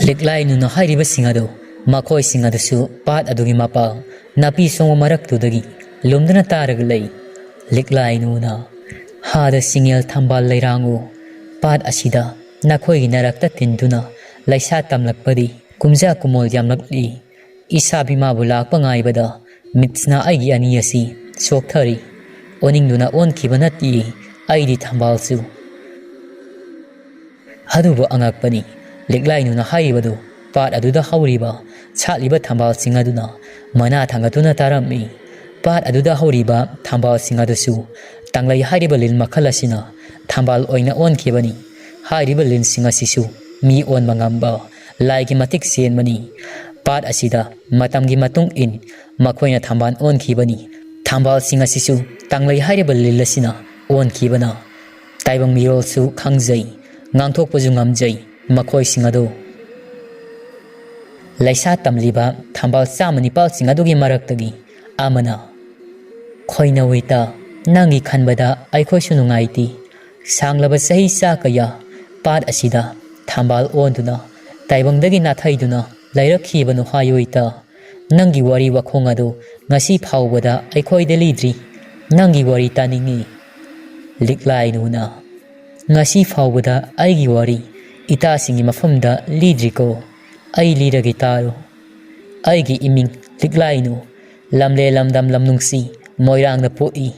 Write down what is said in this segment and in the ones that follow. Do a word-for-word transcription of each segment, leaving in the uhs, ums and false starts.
ꯂꯤꯛꯂꯥꯏꯅꯨꯅ ꯍꯥꯏꯔꯤꯕꯁꯤꯡ ꯑꯗꯨ ꯃꯈꯣꯏꯁꯤꯡ ꯑꯗꯨꯁꯨ ꯄꯥꯠ ꯑꯗꯨꯒꯤ ꯃꯄꯥꯜ ꯅꯥꯄꯤ ꯁꯣꯡꯕ ꯃꯔꯛꯇꯨꯗꯒꯤ ꯂꯨꯝꯗꯨꯅ ꯇꯥꯔꯒ ꯂꯩ꯫ ꯂꯤꯛꯂꯥꯏꯅꯨꯅ ꯍꯥꯗ ꯁꯤꯡꯉꯦꯜ ꯊꯝꯕꯥꯜ ꯂꯩꯔꯥꯡꯉꯨ, ꯄꯥꯠ ꯑꯁꯤꯗ ꯅꯈꯣꯏꯒꯤ ꯅꯔꯛꯇ ꯇꯤꯟꯗꯨꯅ ꯂꯩꯁꯥ ꯇꯝꯂꯛꯄꯗꯤ ꯀꯨꯝꯖꯥ ꯀꯨꯃꯣꯜ ꯌꯥꯝꯂꯛꯂꯤ꯫ ꯏꯁꯥꯕꯤꯃꯥꯕꯨ ꯂꯥꯛꯄ ꯉꯥꯏꯕꯗ ꯃꯤꯠꯁꯅ ꯑꯩꯒꯤ ꯑꯅꯤ ꯑꯁꯤ ꯁꯣꯛꯊꯔꯤ꯫ ꯑꯣꯅꯤꯡꯗꯨꯅ ꯑꯣꯟꯈꯤꯕ ꯅꯠꯇꯦ ꯑꯩꯗꯤ ꯊꯝꯕꯥꯜꯁꯨ꯫ ꯑꯗꯨꯕꯨ ꯑꯉꯛꯄꯅꯤ, ꯂꯤꯛꯂꯥꯏꯅꯨꯅ ꯍꯥꯏꯔꯤꯕꯗꯨ ꯄꯥꯠ ꯑꯗꯨꯗ ꯍꯧꯔꯤꯕ ꯁꯥꯠꯂꯤꯕ ꯊꯝꯕꯥꯜꯁꯤꯡ ꯑꯗꯨꯅ ꯃꯅꯥ ꯊꯥꯡꯒꯠꯇꯨꯅ ꯇꯥꯔꯝꯃꯤ꯫ ꯄꯥꯠ ꯑꯗꯨꯗ ꯍꯧꯔꯤꯕ ꯊꯝꯕꯥꯜꯁꯤꯡ ꯑꯗꯨꯁꯨ ꯇꯥꯡꯂꯩ ꯍꯥꯏꯔꯤꯕ ꯂꯤꯟ ꯃꯈꯜ ꯑꯁꯤꯅ ꯊꯝꯕꯥꯜ ꯑꯣꯏꯅ ꯑꯣꯟꯈꯤꯕꯅꯤ꯫ ꯍꯥꯏꯔꯤꯕ ꯂꯤꯟꯁꯤꯡ ꯑꯁꯤꯁꯨ ꯃꯤ ꯑꯣꯟꯕ ꯉꯝꯕ ꯂꯥꯏꯒꯤ ꯃꯇꯤꯛ ꯆꯦꯟꯕꯅꯤ꯫ ꯄꯥꯠ ꯑꯁꯤꯗ ꯃꯇꯝꯒꯤ ꯃꯇꯨꯡ ꯏꯟ ꯃꯈꯣꯏꯅ ꯊꯝꯕꯥꯜ ꯑꯣꯟꯈꯤꯕꯅꯤ꯫ ꯊꯝꯕꯥꯜꯁꯤꯡ ꯑꯁꯤꯁꯨ ꯇꯥꯡꯂꯩ ꯍꯥꯏꯔꯤꯕ ꯂꯤꯟ ꯑꯁꯤꯅ ꯑꯣꯟꯈꯤꯕꯅ ꯇꯥꯏꯕꯪ ꯃꯤꯔꯣꯜꯁꯨ ꯈꯪꯖꯩ, ꯉꯥꯡꯊꯣꯛꯄꯁꯨ ꯉꯝꯖꯩ꯫ ꯃꯈꯣꯏꯁꯤꯡ ꯑꯗꯨ ꯂꯩꯁꯥ ꯇꯝꯂꯤꯕ ꯊꯝꯕꯥꯜ ꯆꯥꯝꯃ ꯅꯤꯄꯥꯜꯁꯤꯡ ꯑꯗꯨꯒꯤ ꯃꯔꯛꯇꯒꯤ ꯑꯃꯅ, "ꯈꯣꯏꯅꯧ ꯏꯇꯥ, ꯅꯪꯒꯤ ꯈꯟꯕꯗ ꯑꯩꯈꯣꯏꯁꯨ ꯅꯨꯡꯉꯥꯏꯇꯦ꯫ ꯁꯥꯡꯂꯕ ꯆꯍꯤ ꯆꯥ ꯀꯌꯥ ꯄꯥꯠ ꯑꯁꯤꯗ ꯊꯝꯕꯥꯜ ꯑꯣꯟꯗꯨꯅ ꯇꯥꯏꯕꯪꯗꯒꯤ ꯅꯥꯊꯩꯗꯨꯅ ꯂꯩꯔꯛꯈꯤꯕꯅꯣ ꯍꯥꯏꯌꯨ ꯏꯇꯥ꯫ ꯅꯪꯒꯤ ꯋꯥꯔꯤ ꯋꯥꯈꯣꯡ ꯑꯗꯨ ꯉꯁꯤ ꯐꯥꯎꯕꯗ ꯑꯩꯈꯣꯏꯗ ꯂꯤꯗ꯭ꯔꯤ꯫ ꯅꯪꯒꯤ ꯋꯥꯔꯤ ꯇꯥꯅꯤꯡꯏ꯫" ꯂꯤꯛꯂꯥꯏꯅꯨꯅ, "ꯉꯁꯤ ꯐꯥꯎꯕꯗ ꯑꯩꯒꯤ ꯋꯥꯔꯤ ꯏꯇꯥꯁꯤꯡꯒꯤ ꯃꯐꯝꯗ ꯂꯤꯗ꯭ꯔꯤꯀꯣ꯫ ꯑꯩ ꯂꯤꯔꯒꯦ ꯇꯥꯔꯣ꯫ ꯑꯩꯒꯤ ꯏꯃꯤꯡ ꯂꯤꯛꯂꯥꯏꯅꯨ, ꯂꯝꯂꯦ ꯂꯝꯗꯝ ꯂꯝ ꯅꯨꯡꯁꯤ ꯃꯣꯏꯔꯥꯡꯗ ꯄꯣꯛꯏ꯫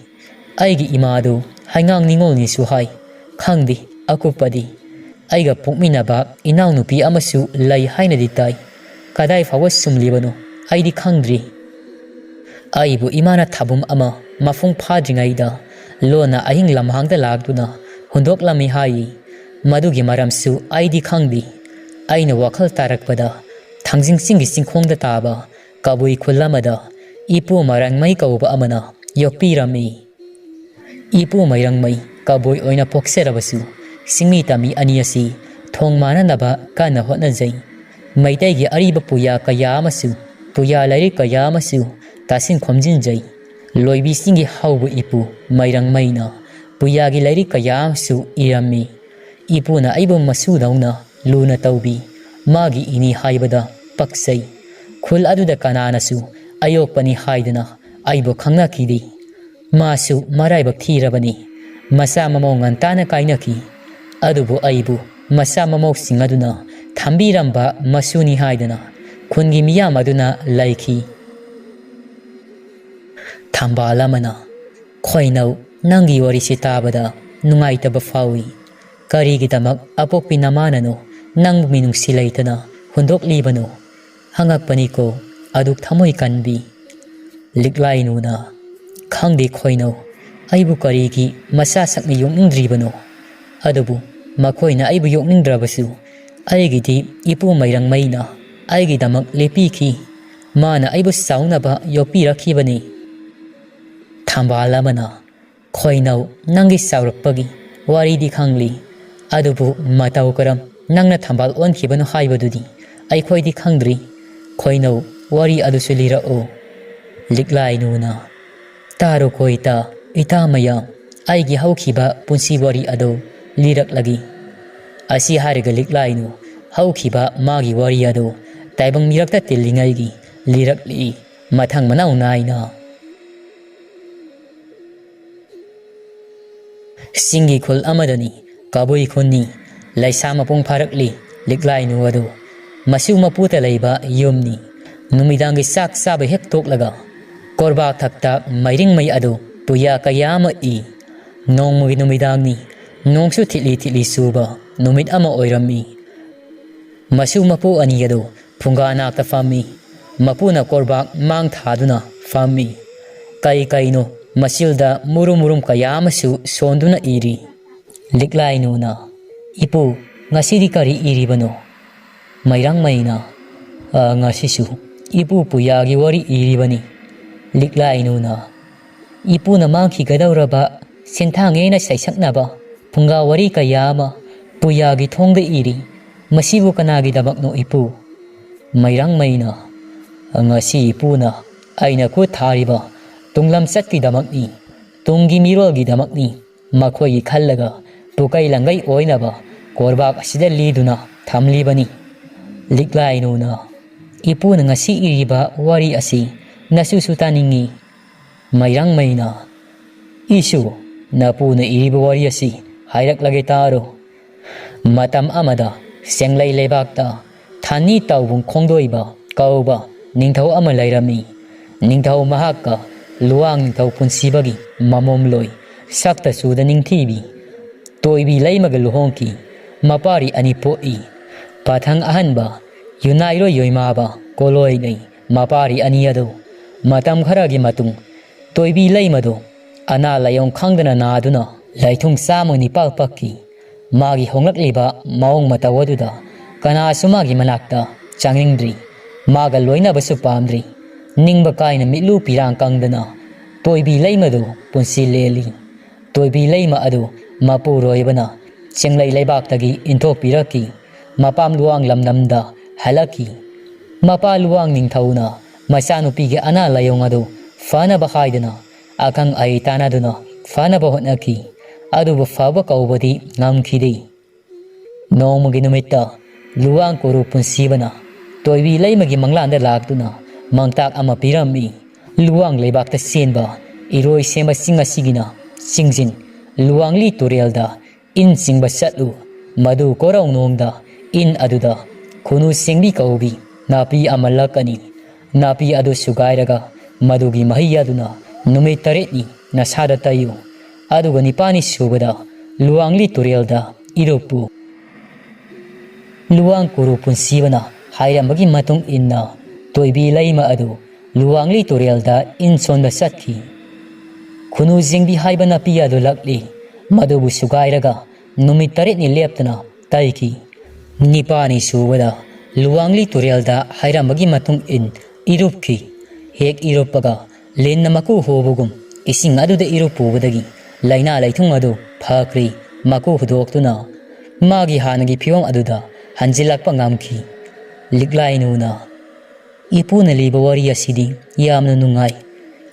ꯑꯩꯒꯤ ꯏꯃꯥꯗꯨ ꯍꯩꯉꯥꯡ ꯅꯤꯉꯣꯜꯅꯤꯁꯨ ꯍꯥꯏ, ꯈꯪꯗꯦ ꯑꯀꯨꯞꯄꯗꯤ꯫ ꯑꯩꯒ ꯄꯣꯛꯃꯤꯟꯅꯕ ꯏꯅꯥꯎꯅꯨꯄꯤ ꯑꯃꯁꯨ ꯂꯩ ꯍꯥꯏꯅꯗꯤ ꯇꯥꯏ꯫ ꯀꯗꯥꯏ ꯐꯥꯎꯕ ꯆꯨꯝꯂꯤꯕꯅꯣ ꯑꯩꯗꯤ ꯈꯪꯗ꯭ꯔꯤ꯫ ꯑꯩꯕꯨ ꯏꯃꯥꯅ ꯊꯥꯕꯨꯝ ꯑꯃ ꯃꯄꯨꯡ ꯐꯥꯗ꯭ꯔꯤꯉꯩꯗ ꯂꯣꯟꯅ ꯑꯍꯤꯡ ꯂꯝꯍꯥꯡꯗ ꯂꯥꯛꯇꯨꯅ ꯍꯨꯟꯗꯣꯛꯂꯝꯃꯤ ꯍꯥꯏ꯫ ꯃꯗꯨꯒꯤ ꯃꯔꯝꯁꯨ ꯑꯩꯗꯤ ꯈꯪꯗꯦ꯫ ꯑꯩꯅ ꯋꯥꯈꯜ ꯇꯥꯔꯛꯄꯗ ꯊꯥꯡꯖꯤꯡ ꯆꯤꯡꯒꯤ ꯆꯤꯡꯈꯣꯡꯗ ꯇꯥꯕ ꯀꯕꯨꯏ ꯈꯨꯜ ꯑꯃꯗ ꯏꯄꯨ ꯃꯔꯥꯡꯃꯩ ꯀꯧꯕ ꯑꯃꯅ ꯌꯣꯛꯄꯤꯔꯝꯃꯤ꯫ ꯏꯄꯨ ꯃꯩꯔꯪꯃꯩ ꯀꯕꯨꯏ ꯑꯣꯏꯅ ꯄꯣꯛꯆꯔꯕꯁꯨ, ꯆꯤꯡꯃꯤ ꯇꯝꯃꯤ ꯑꯅꯤ ꯑꯁꯤ ꯊꯣꯡ ꯃꯥꯟꯅꯅꯕ ꯀꯟꯅ ꯍꯣꯠꯅꯖꯩ꯫ ꯃꯩꯇꯩꯒꯤ ꯑꯔꯤꯕ ꯄꯨꯌꯥ ꯀꯌꯥ ꯑꯃꯁꯨ, ꯄꯨꯌꯥ ꯂꯥꯏꯔꯤꯛ ꯀꯌꯥ ꯑꯃꯁꯨ ꯇꯥꯁꯤꯟ ꯈꯣꯝꯖꯤꯟꯖꯩ꯫ ꯂꯣꯏꯕꯤꯁꯤꯡꯒꯤ ꯍꯧꯕ ꯏꯄꯨ ꯃꯩꯔꯪꯃꯩꯅ ꯄꯨꯌꯥꯒꯤ ꯂꯥꯏꯔꯤꯛ ꯀꯌꯥ ꯑꯃꯁꯨ ꯏꯔꯝꯃꯤ꯫ ꯏꯄꯨꯅ ꯑꯩꯕꯨ ꯃꯁꯨꯗꯧꯅ ꯂꯨꯅ ꯇꯧꯕꯤ꯫ ꯃꯥꯒꯤ ꯏꯅꯤ ꯍꯥꯏꯕꯗ ꯄꯛꯆꯩ꯫ ꯈꯨꯜ ꯑꯗꯨꯗ ꯀꯅꯥꯅꯁꯨ ꯑꯌꯣꯛꯄꯅꯤ ꯍꯥꯏꯗꯨꯅ ꯑꯩꯕꯨ ꯈꯪꯅꯈꯤꯗꯦ꯫ ꯃꯥꯁꯨ ꯃꯔꯥꯏꯕꯛ ꯊꯤꯔꯕꯅꯤ꯫ ꯃꯆꯥ ꯃꯃꯧ ꯉꯟꯇꯥꯅ ꯀꯥꯏꯅꯈꯤ꯫ ꯑꯗꯨꯕꯨ ꯑꯩꯕꯨ ꯃꯆꯥ ꯃꯃꯧꯁꯤꯡ ꯑꯗꯨꯅ ꯊꯝꯕꯤꯔꯝꯕ ꯃꯁꯨꯅꯤ ꯍꯥꯏꯗꯨꯅ ꯈꯨꯟꯒꯤ ꯃꯤꯌꯥꯝ ꯑꯗꯨꯅ ꯂꯩꯈꯤ꯫ ꯊꯝꯕꯥꯜ ꯑꯃꯅ, "ꯈꯣꯏꯅꯧ, ꯅꯪꯒꯤ ꯋꯥꯔꯤꯁꯤ ꯇꯥꯕꯗ ꯅꯨꯡꯉꯥꯏꯇꯕ ꯐꯥꯎꯏ꯫ ꯀꯔꯤꯒꯤꯗꯃꯛ ꯑꯄꯣꯛꯄꯤ ꯅꯃꯥꯅꯅꯣ ꯅꯪꯕꯨ ꯃꯤꯅꯨꯡꯁꯤ ꯂꯩꯇꯅ ꯍꯨꯟꯗꯣꯛꯂꯤꯕꯅꯣ?" ꯍꯪꯉꯛꯄꯅꯤꯀꯣ ꯑꯗꯨꯛ ꯊꯃꯣꯏ ꯀꯟꯕꯤ꯫ ꯂꯤꯛꯂꯥꯏꯅꯨꯅ, "ꯈꯪꯗꯦ ꯈꯣꯏꯅꯧ, ꯑꯩꯕꯨ ꯀꯔꯤꯒꯤ ꯃꯆꯥꯁꯛꯅ ꯌꯣꯛꯅꯤꯡꯗ꯭ꯔꯤꯕꯅꯣ? ꯑꯗꯨꯕꯨ ꯃꯈꯣꯏꯅ ꯑꯩꯕꯨ ꯌꯣꯛꯅꯤꯡꯗ꯭ꯔꯕꯁꯨ ꯑꯩꯒꯤꯗꯤ ꯏꯄꯨ ꯃꯩꯔꯪꯃꯩꯅ ꯑꯩꯒꯤꯗꯃꯛ ꯂꯦꯞꯄꯤꯈꯤ꯫ ꯃꯥꯅ ꯑꯩꯕꯨ ꯆꯥꯎꯅꯕ ꯌꯣꯛꯄꯤꯔꯛꯈꯤꯕꯅꯤ꯫" ꯊꯝꯕꯥꯜ ꯑꯃꯅ, "ꯈꯣꯏꯅꯧ, ꯅꯪꯒꯤ ꯆꯥꯎꯔꯛꯄꯒꯤ ꯋꯥꯔꯤꯗꯤ ꯈꯪꯂꯤ, ꯑꯗꯨꯕꯨ ꯃꯇꯧ ꯀꯔꯝ ꯅꯪꯅ ꯊꯝꯕꯥꯜ ꯑꯣꯟꯈꯤꯕꯅꯣ ꯍꯥꯏꯕꯗꯨꯗꯤ ꯑꯩꯈꯣꯏꯗꯤ ꯈꯪꯗ꯭ꯔꯤ꯫ ꯈꯣꯏꯅꯧ, ꯋꯥꯔꯤ ꯑꯗꯨꯁꯨ ꯂꯤꯔꯛꯎ꯫" ꯂꯤꯛꯂꯥꯏꯅꯨꯅ, "ꯇꯥꯔꯣꯀꯣ ꯏꯇꯥ, ꯏꯇꯥ ꯃꯌꯥꯝ, ꯑꯩꯒꯤ ꯍꯧꯈꯤꯕ ꯄꯨꯟꯁꯤ ꯋꯥꯔꯤ ꯑꯗꯨ ꯂꯤꯔꯛꯂꯒꯦ꯫" ꯑꯁꯤ ꯍꯥꯏꯔꯒ ꯂꯤꯛꯂꯥꯏꯅꯨ ꯍꯧꯈꯤꯕ ꯃꯥꯒꯤ ꯋꯥꯔꯤ ꯑꯗꯨ ꯇꯥꯏꯕꯪ ꯃꯤꯔꯛꯇ ꯇꯤꯜꯂꯤꯉꯩꯒꯤ ꯂꯤꯔꯛꯂꯤ꯫ ꯃꯊꯪ ꯃꯅꯥꯎ ꯅꯥꯏꯅ꯫ ꯆꯤꯡꯒꯤ ꯈꯨꯜ ꯑꯃꯗꯅꯤ, ꯀꯕꯨꯏ ꯈꯨꯟꯅꯤ꯫ ꯂꯩꯁꯥ ꯃꯄꯨꯡ ꯐꯥꯔꯛꯂꯤ ꯂꯤꯛꯂꯥꯏꯅꯨ ꯑꯗꯨ꯫ ꯃꯁꯨ ꯃꯄꯨꯇ ꯂꯩꯕ ꯌꯨꯝꯅꯤ꯫ ꯅꯨꯃꯤꯗꯥꯡꯒꯤ ꯆꯥꯛ ꯆꯥꯕ ꯍꯦꯛ ꯇꯣꯛꯂꯒ ꯀꯣꯔꯕꯥꯛ ꯊꯛꯇ ꯃꯩꯔꯤꯡꯃꯩ ꯑꯗꯨ ꯄꯨꯌꯥ ꯀꯌꯥ ꯑꯃ ꯏ꯫ ꯅꯣꯡꯃꯒꯤ ꯅꯨꯃꯤꯗꯥꯡꯅꯤ꯫ ꯅꯣꯡꯁꯨ ꯊꯤꯠꯂꯤ ꯊꯤꯠꯂꯤ ꯆꯨꯕ ꯅꯨꯃꯤꯠ ꯑꯃ ꯑꯣꯏꯔꯝꯃꯤ꯫ ꯃꯁꯨ ꯃꯄꯨ ꯑꯅꯤ ꯑꯗꯨ ꯐꯨꯡꯒꯥ ꯅꯥꯛꯇ ꯐꯝꯃꯤ꯫ ꯃꯄꯨꯅ ꯀꯣꯔꯕꯥꯛ ꯃꯥꯡ ꯊꯥꯗꯨꯅ ꯐꯝꯃꯤ꯫ ꯀꯩ ꯀꯩꯅꯣ ꯃꯆꯤꯜꯗ ꯃꯨꯔꯨꯝ ꯃꯨꯔꯨꯝ ꯀꯌꯥ ꯑꯃꯁꯨ ꯁꯣꯟꯗꯨꯅ ꯏꯔꯤ꯫ ꯂꯤꯛꯂꯥꯏꯅꯨꯅ, "ꯏꯄꯨ, ꯉꯁꯤꯗꯤ ꯀꯔꯤ ꯏꯔꯤꯕꯅꯣ?" ꯃꯩꯔꯥꯡꯃꯩꯅ, "ꯑ, ꯉꯁꯤꯁꯨ ꯏꯄꯨ ꯄꯨꯌꯥꯒꯤ ꯋꯥꯔꯤ ꯏꯔꯤꯕꯅꯤ꯫" ꯂꯤꯛꯂꯥꯏꯅꯨꯅ, "ꯏꯄꯨꯅ ꯃꯥꯡꯈꯤꯒꯗꯧꯔꯕ ꯁꯦꯟꯊꯥꯡꯉꯦꯅ ꯁꯩꯁꯛꯅꯕ ꯐꯨꯡꯒꯥ ꯋꯥꯔꯤ ꯀꯌꯥ ꯑꯃ ꯄꯨꯌꯥꯒꯤ ꯊꯣꯡꯗ ꯏꯔꯤ꯫ ꯃꯁꯤꯕꯨ ꯀꯅꯥꯒꯤꯗꯃꯛꯅꯣ ꯏꯄꯨ?" ꯃꯩꯔꯥꯡꯃꯩꯅ, "ꯉꯁꯤ ꯏꯄꯨꯅ ꯑꯩꯅ ꯈꯨꯠ ꯊꯥꯔꯤꯕ ꯇꯨꯡꯂꯝꯆꯠꯀꯤꯗꯃꯛꯅꯤ, ꯇꯨꯡꯒꯤ ꯃꯤꯔꯣꯜꯒꯤꯗꯃꯛꯅꯤ꯫ ꯃꯈꯣꯏꯒꯤ ꯈꯜꯂꯒ ꯄꯨꯀꯩ ꯂꯪꯒꯩ ꯑꯣꯏꯅꯕ ꯀꯣꯔꯕꯥꯛ ꯑꯁꯤꯗ ꯂꯤꯗꯨꯅ ꯊꯝꯂꯤꯕꯅꯤ꯫" ꯂꯤꯛꯂꯥꯏꯅꯨꯅ, "ꯏꯄꯨꯅ ꯉꯁꯤ ꯏꯔꯤꯕ ꯋꯥꯔꯤ ꯑꯁꯤ ꯅꯁꯨꯁꯨ ꯇꯥꯅꯤꯡꯏ?" ꯃꯩꯔꯥꯡꯃꯩꯅ, "ꯏꯁꯨ, ꯅꯄꯨꯅ ꯏꯔꯤꯕ ꯋꯥꯔꯤ ꯑꯁꯤ ꯍꯥꯏꯔꯛꯂꯒꯦ ꯇꯥꯔꯣ꯫ ꯃꯇꯝ ꯑꯃꯗ ꯆꯦꯡꯂꯩ ꯂꯩꯕꯥꯛꯇ ꯊꯥꯅꯤ ꯇꯥꯎꯕꯨꯡ ꯈꯣꯡꯗꯣꯏꯕ ꯀꯧꯕ ꯅꯤꯡꯊꯧ ꯑꯃ ꯂꯩꯔꯝꯃꯤ꯫ ꯅꯤꯡꯊꯧ ꯃꯍꯥꯛꯀ ꯂꯨꯋꯥꯡ ꯅꯤꯡꯊꯧ ꯄꯨꯟꯁꯤꯕꯒꯤ ꯃꯃꯣꯝꯂꯣꯏ ꯁꯛꯇ ꯆꯨꯗ ꯅꯤꯡꯊꯤꯕꯤ ꯇꯣꯏꯕꯤ ꯂꯩꯃꯒ ꯂꯨꯍꯣꯡꯈꯤ꯫ ꯃꯄꯥꯔꯤ ꯑꯅꯤ ꯄꯣꯛꯏ꯫ ꯄꯥꯊꯪ ꯑꯍꯟꯕ ꯌꯨꯅꯥꯏꯔꯣꯏ ꯌꯣꯏꯃꯥꯕ ꯀꯣꯂꯣꯏꯅꯩ꯫ ꯃꯄꯥꯔꯤ ꯑꯅꯤ ꯑꯗꯨ ꯃꯇꯝ ꯈꯔꯒꯤ ꯃꯇꯨꯡ ꯇꯣꯏꯕꯤ ꯂꯩꯃꯗꯨ ꯑꯅꯥ ꯂꯥꯏꯌꯣꯡ ꯈꯪꯗꯅ ꯅꯥꯗꯨꯅ ꯂꯥꯏꯊꯨꯡ ꯆꯥꯝꯃ ꯅꯤꯄꯥꯜ ꯄꯛꯈꯤ꯫ ꯃꯥꯒꯤ ꯍꯣꯡꯂꯛꯂꯤꯕ ꯃꯑꯣꯡ ꯃꯇꯧ ꯑꯗꯨꯗ ꯀꯅꯥꯁꯨ ꯃꯥꯒꯤ ꯃꯅꯥꯛꯇ ꯆꯪꯅꯤꯡꯗ꯭ꯔꯤ꯫ ꯃꯥꯒ ꯂꯣꯏꯅꯕꯁꯨ ꯄꯥꯝꯗ꯭ꯔꯤ꯫ ꯅꯤꯡꯕ ꯀꯥꯏꯅ ꯃꯤꯠꯂꯨ ꯄꯤꯔꯥꯡ ꯀꯪꯗꯅ ꯇꯣꯏꯕꯤ ꯂꯩꯃꯗꯨ ꯄꯨꯟꯁꯤ ꯂꯦꯜꯂꯤ꯫ ꯇꯣꯏꯕꯤ ꯂꯩꯃ ꯑꯗꯨ ꯃꯄꯨꯔꯣꯏꯕꯅ ꯆꯦꯡꯂꯩ ꯂꯩꯕꯥꯛꯇꯒꯤ ꯏꯟꯊꯣꯛꯄꯤꯔꯛꯈꯤ꯫ ꯃꯄꯥꯝ ꯂꯨꯋꯥꯡ ꯂꯝꯗꯝꯗ ꯍꯜꯂꯛꯈꯤ꯫ ꯃꯄꯥ ꯂꯨꯋꯥꯡ ꯅꯤꯡꯊꯧꯅ ꯃꯆꯥꯅꯨꯄꯤꯒꯤ ꯑꯅꯥ ꯂꯥꯏꯌꯣꯡ ꯑꯗꯨ ꯐꯅꯕ ꯍꯥꯏꯗꯨꯅ ꯑꯈꯪ ꯑꯍꯩ ꯇꯥꯟꯅꯗꯨꯅ ꯐꯅꯕ ꯍꯣꯠꯅꯈꯤ꯫ ꯑꯗꯨꯕꯨ ꯐꯕ ꯀꯧꯕꯗꯤ ꯉꯝꯈꯤꯗꯦ꯫ ꯅꯣꯡꯃꯒꯤ ꯅꯨꯃꯤꯠꯇ ꯂꯨꯋꯥꯡ ꯀꯨꯔꯨ ꯄꯨꯟꯁꯤꯕꯅ ꯇꯣꯏꯕꯤ ꯂꯩꯃꯒꯤ ꯃꯪꯂꯥꯟꯗ ꯂꯥꯛꯇꯨꯅ ꯃꯥꯡꯇꯥꯛ ꯑꯃ ꯄꯤꯔꯝꯃꯤ꯫ ꯂꯨꯋꯥꯡ ꯂꯩꯕꯥꯛꯇ ꯆꯦꯟꯕ ꯏꯔꯣꯏ ꯁꯦꯝꯕ ꯆꯤꯡ ꯑꯁꯤꯒꯤꯅ ꯆꯤꯡꯖꯤꯟ ꯂꯨꯋꯥꯡꯂꯤ ꯇꯨꯔꯦꯜꯗ ꯏꯟ ꯆꯤꯡꯕ ꯆꯠꯂꯨ꯫ ꯃꯗꯨ ꯀꯣꯔꯧꯅꯣꯡꯗ ꯏꯟ ꯑꯗꯨꯗ ꯈꯨꯅꯨ ꯁꯦꯡꯕꯤ ꯀꯧꯕꯤ ꯅꯥꯄꯤ ꯑꯃ ꯂꯥꯛꯀꯅꯤ꯫ ꯅꯥꯄꯤ ꯑꯗꯨ ꯁꯨꯒꯥꯏꯔꯒ ꯃꯗꯨꯒꯤ ꯃꯍꯩ ꯑꯗꯨꯅ ꯅꯨꯃꯤꯠ ꯇꯔꯦꯠꯅꯤ ꯅꯁꯥꯗ ꯇꯩꯌꯨ꯫ ꯑꯗꯨꯒ ꯅꯤꯄꯥꯜꯅꯤ ꯁꯨꯕꯗ ꯂꯨꯋꯥꯡꯂꯤ ꯇꯨꯔꯦꯜꯗ ꯏꯔꯨꯞꯄꯨ꯫ ꯂꯨꯋꯥꯡ ꯀꯨꯔꯨ ꯄꯨꯟꯁꯤꯕꯅ ꯍꯥꯏꯔꯝꯕꯒꯤ ꯃꯇꯨꯡ ꯏꯟꯅ ꯇꯣꯏꯕꯤ ꯂꯩꯃ ꯑꯗꯨ ꯂꯨꯋꯥꯡꯂꯤ ꯇꯨꯔꯦꯜꯗ ꯏꯟ ꯁꯣꯟꯕ ꯆꯠꯈꯤ꯫ ꯈꯨꯅꯨ ꯖꯤꯡꯕꯤ ꯍꯥꯏꯕ ꯅꯥꯄꯤ ꯑꯗꯨ ꯂꯛꯂꯤ꯫ ꯃꯗꯨꯕꯨ ꯁꯨꯒꯥꯏꯔꯒ ꯅꯨꯃꯤꯠ ꯇꯔꯦꯠꯅꯤ ꯂꯦꯞꯇꯅ ꯇꯩꯈꯤ꯫ ꯅꯤꯄꯥꯜꯅꯤ ꯁꯨꯕꯗ ꯂꯨꯋꯥꯡꯂꯤ ꯇꯨꯔꯦꯜꯗ ꯍꯥꯏꯔꯝꯕꯒꯤ ꯃꯇꯨꯡ ꯏꯟ ꯏꯔꯨꯞꯈꯤ꯫ ꯍꯦꯛ ꯏꯔꯨꯞꯄꯒ ꯂꯤꯟꯅ ꯃꯀꯨ ꯍꯣꯕꯒꯨꯝ ꯏꯁꯤꯡ ꯑꯗꯨꯗ ꯏꯔꯨꯞꯄꯨꯕꯗꯒꯤ ꯂꯥꯏꯅꯥ ꯂꯥꯏꯊꯨꯡ ꯑꯗꯨ ꯐꯈ꯭ꯔꯦ꯫ ꯃꯀꯨ ꯍꯨꯗꯣꯛꯇꯨꯅ ꯃꯥꯒꯤ ꯍꯥꯟꯅꯒꯤ ꯐꯤꯕꯝ ꯑꯗꯨꯗ ꯍꯟꯖꯤꯜꯂꯛꯄ ꯉꯝꯈꯤ꯫ ꯂꯤꯛꯂꯥꯏꯅꯨꯅ, "ꯏꯄꯨꯅ ꯂꯤꯕ ꯋꯥꯔꯤ ꯑꯁꯤꯗꯤ ꯌꯥꯝꯅ ꯅꯨꯡꯉꯥꯏ꯫